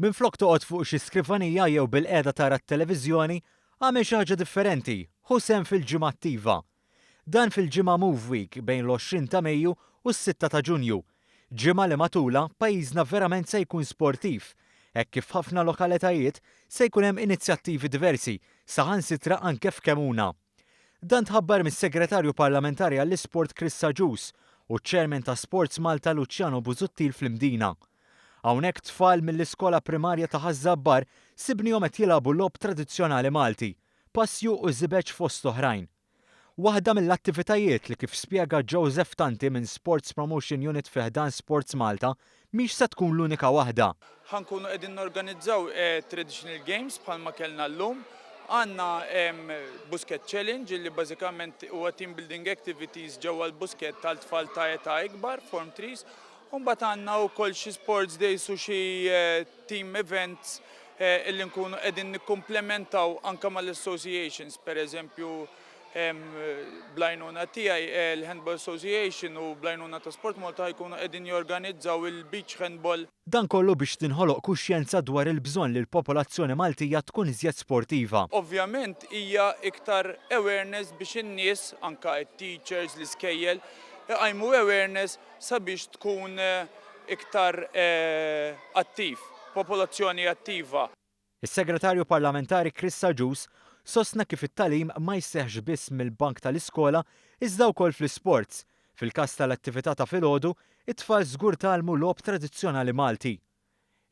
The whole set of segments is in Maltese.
Minflok toqgħod fuq xi skrivanija jew bilqiegħda tara t-televiżjoni, agħmel xi ħaġa differenti, ħu sehem fil-Ġimgħa Attiva. Dan fil-Ġimgħa Move Week bejn l-20 ta' Mejju u s-sitta ta' Ġunju. Ġimgħa li matulha pajjiżna verament se jkun sportiv, hekk kif f'ħafna lokalitajiet se jkun hemm inizjattivi diversi, saħansitra anke f'Kemuna. Dan tħabbar mis-Segretarju Parlamentari għall-Isport Chris Agius u ċ-Chairman ta' Sports Malta Luciano Busuttil fl-Imdina. Hawnhekk tfal mill-iskola primarja ta' Ħaż-Żabbar sibnihom qed jilagħbu logħob tradizzjonali Malti, passju u żibeġ fost oħrajn. Waħda mill-attivitajiet li kif spjega Joseph Tanti minn Sports Promotion Unit fi ħdan Sports Malta mhix se tkun l-unika waħda. Ħa nkunu qegħdin norganizzaw traditional games bħalma kellna llum. Għandna Buskett Challenge illi bażikament huwa team building activities ġewwa l-Buskett għal tfal ta' età ikbar, form threes. U mbagħad għandna wkoll xi sports days u xi team events illi nkunu qegħdin nikkumplementaw anke mal-associations, pereżempju Bl-għajnuna tiegħi l-Handball Association u bl-għajnuna ta' Sport Malta ħa jkunu qegħdin jorganizzaw il-Beach Handball. Dan kollu biex tinħoloq kuxjenza dwar il-bżonn li l-popolazzjoni Maltija tkun iżjed sportiva. Ovvjament hija iktar awareness biex in-nies, anke t-teachers, l-iskejjel, iqajmu awareness sabiex tkun iktar attiv, popolazzjoni attiva. Is-Segretarju Parlamentari Chris Agius sostna kif it-tagħlim ma jseħħx biss mill-bank tal-iskola iżda wkoll fl-isports. Fil-każ tal-attività ta' filgħodu, it-tfal żgur tgħallmu logħob tradizzjonali Malti.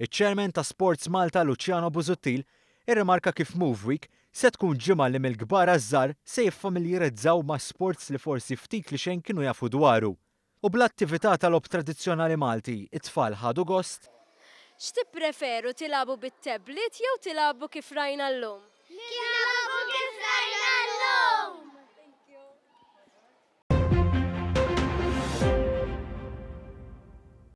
Iċ-Chairman ta' Sports Malta Luciano Busuttil irrimarka kif Move Week se tkun ġimgħa li mill-kbar għaż-żgħar se jiffamiljarizzaw ma' sports li forsi ftit li xejn kienu jafu dwaru. U bl-attività tal-logħob tradizzjonali Malti, it-tfal ħadu gost. X'tippreferu tilagħbu bit-tablet jew tilagħbu kif rajna llum?